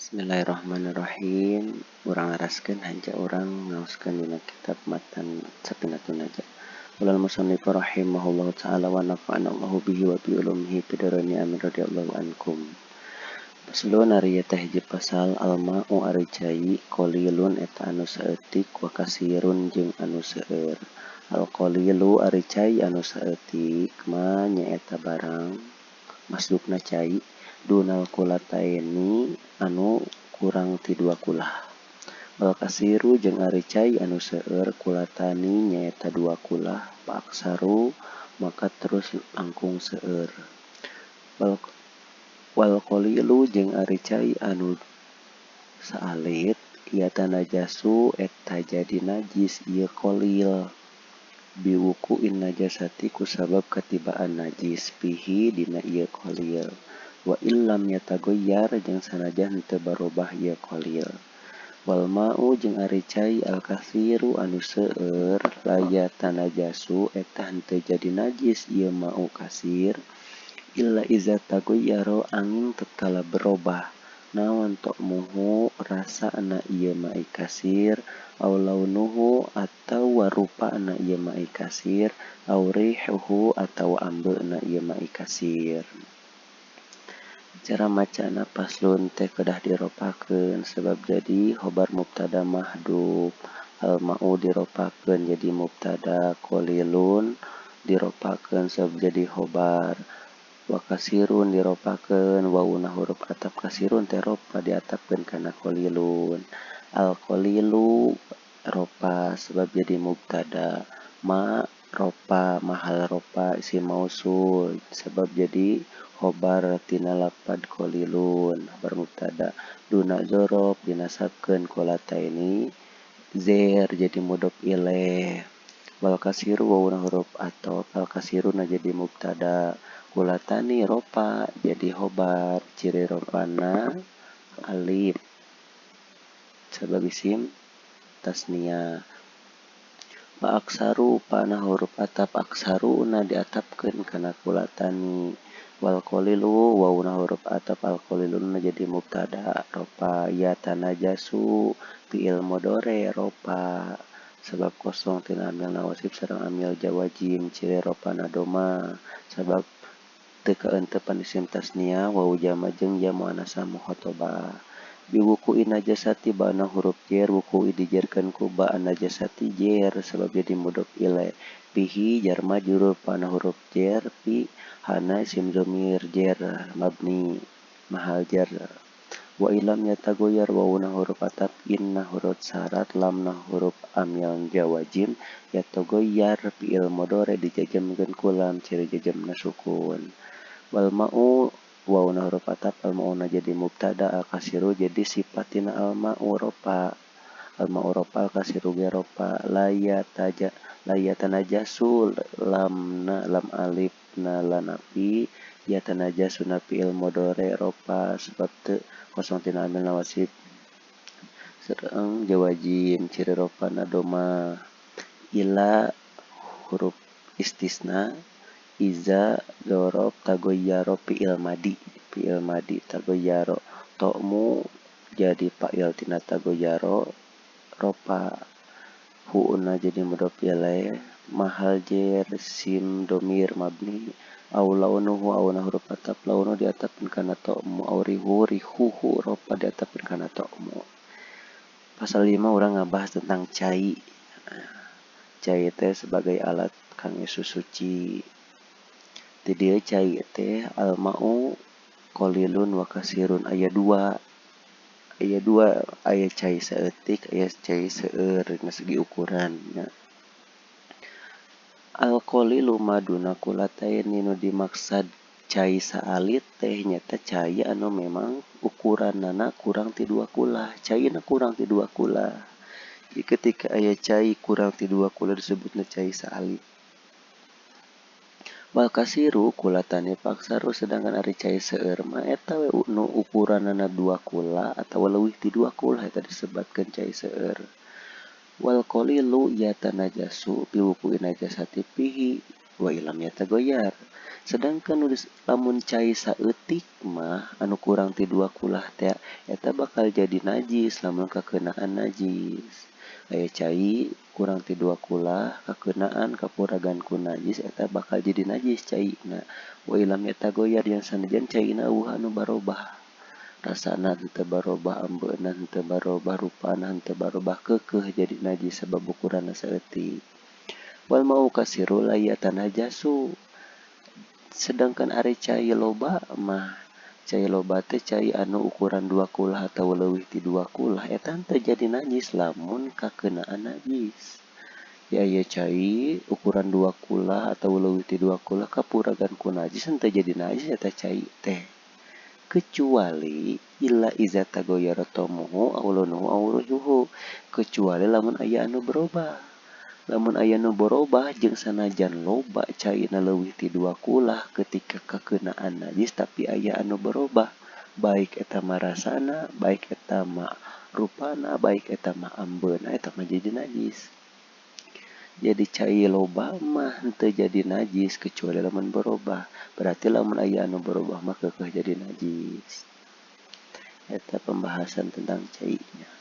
Bismillahirrahmanirrahim. Urang naraskeun hanja urang ngaoskeun dina kitab matan Sapinatun Najah. Qala al-musannif rahimahullahu taala wa nafa'ana Allahu bihi wa bi ulumihi fid dharaini amin radhiyallahu ankum. Faslun ari ieu teh hiji pasal al-ma'u ari cai qalilun eta anu saeutik wa kasirun jeung anu seueur. Al-qalilu ari cai anu saeutik ma nyaeta barang masdukna cai dunal kulataini anu kurang ti dua kulah. Wal kasiru jeung ari cai anu seueur kulatani nyaeta dua kulah fa aksaru maka terus langkung seueur. Wal qalilu jeung ari cai anu saalit yatanajasu eta jadi najis ieu qalil biwuqu'in najasati kusabab katibaan najis fihi dina ieu qalil. Wa illam yataghayyar jeung sanajan henteu barobah ieu qalil. Wal ma'u jeung ari cai al katsiru anu seueur la yatanajasu eta henteu jadi najis ieu ma'u kasir illa iza taghayyara angin tatkala berobah naon ta'muhu rasana ieu ma'i kasir aw launuhu atawa rupana ieu ma'i kasir aw rihuhu atawa ambeuna ieu ma'i kasir. Cara macana faslun teh kedah diropakeun sebab jadi khobar mubtada mahdhuf. Al-ma'u diropakeun jadi mubtada, qalilun diropakeun sebab jadi khobar, wa kasirun diropakeun wauna huruf ataf kasirun teh ropa diatafkeun kana qalilun. Al-qalilu ropa sebab jadi mubtada, ma ropa mahal ropa isim mausul sebab jadi khobar tina lapad qalilun khobar mubtada. Duna zorof dinasabkeun kulataini zer jadi mudhof ilaih. Wal kasiru wauna huruf ataf al kasiruna jadi mubtada, kulatani ropa jadi khobar ciri ropana alif sebab isim tasniyah. Fa aksaru pana huruf ataf aksaruna diatafkeun kana kulatani. Wal qalilu wauna huruf ataf al qaliluna jadi mubtada ropa yatanajasu fi'il mudhari ropa sebab kosong tina amil nawasib sareng amil jawazim ciri ropana doma sebab teu kaeunteupan isim tasniyah wawu jama jeung ya muannasah mukhatabah. Biwuqu'i najasati ba'na huruf jer wuqu'i dijerkeun ku ba najasati jer sebab jadi mudhof ilaih. Fihi jar majrur pana huruf jer fi hana isim dhamir jer mabni mahal jar. Wa ilam yataghayyar wauna huruf ataf inna huruf syarat lamna huruf amil jawazim yataghayyar fi'il mudhari dijajamkeun ku lam ciri jajamna sukun. Wal ma'u wauna huruf ataf al ma'una jadi mubtada al kasiru jadi sifatina al ma'u ropa al ma'u ropa al kasiru ge ropa la yatanajasu lamna lam alif na la nafi yatanajasu fi'il mudhari ropa sebab teu kosong tina amil nawasib sareng jawazim ciri ropana doma. Ila huruf istisna iza dzorof taghayyara fi'il madi taghayyara ta'mu jadi fa'il tina taghayyara ropa huuna jadi mudhof ilaih mahal jer sim domir mabni aw launuhu auna huruf ataf launu diatafkeun kana ta'mu aw rihu rihuhu ropa diatafkeun kana ta'mu. Pasal 5 urang ngabahas tentang cai. Cai teh sebagai alat kangge susuci. Di dieu cai teh al-ma'u qalilun wa kasirun aya dua aya cai saeutik aya cai seueur dina segi ukuran nya. Al qalilu maduna kulataini nu dimaksad cai saalit teh nyata cai anu memang ukuranana kurang ti dua kulah, caina kurang ti dua kulah. Jadi ketika aya cai kurang ti dua kulah disebutna cai saalit. Wal kasiru kulatani paksaru sedangkan ari cai seueur mah eta we nu ukuranana dua kula atawa leuwih ti dua kula eta disebatkeun cai seueur. Wal qalilu yatanajasu biwuqu'i najasati fihi wa ilam yataghayyar. Sedangkan lamun cai saeutik mah anu kurang ti 2 kulah teh eta bakal jadi najis lamun kakeunaan najis. Aya cai kurang ti 2 kulah kakeunaan kapuragan ku najis eta bakal jadi najis caina. Wa ilam yatagoyar yang sanajan caina eueuh anu barobah. Rasana henteu barobah, ambeuna henteu barobah, rupana henteu barobah, keukeuh jadi najis sebab ukuranna saeutik. Wal mau kasiru la yatanajasu. Sedangkan ari cai loba mah, cai loba teh cai anu ukuran 2 kulah atau leuwih ti 2 kulah eta teu jadi najis lamun kakeunaan najis. Ya aya cai ukuran 2 kulah atau leuwih ti 2 kulah kapuragan ku najis henteu jadi najis eta cai teh. Kecuali illa iza tagoyyara tamuhu aw launuhu aw rihuhu, kecuali lamun aya anu berubah. Lamun aya nu berubah jeung sanajan loba caina leuwih ti 2 kulah ketika kakeunaan najis tapi aya anu berubah, baik eta mah rasana, baik eta mah rupana, baik eta mah ambeuna, eta mah jadi najis. Jadi cai loba mah henteu jadi najis kecuali lamun berubah. Berarti lamun aya anu berubah mah keukeuh jadi najis. Eta pembahasan tentang cainya.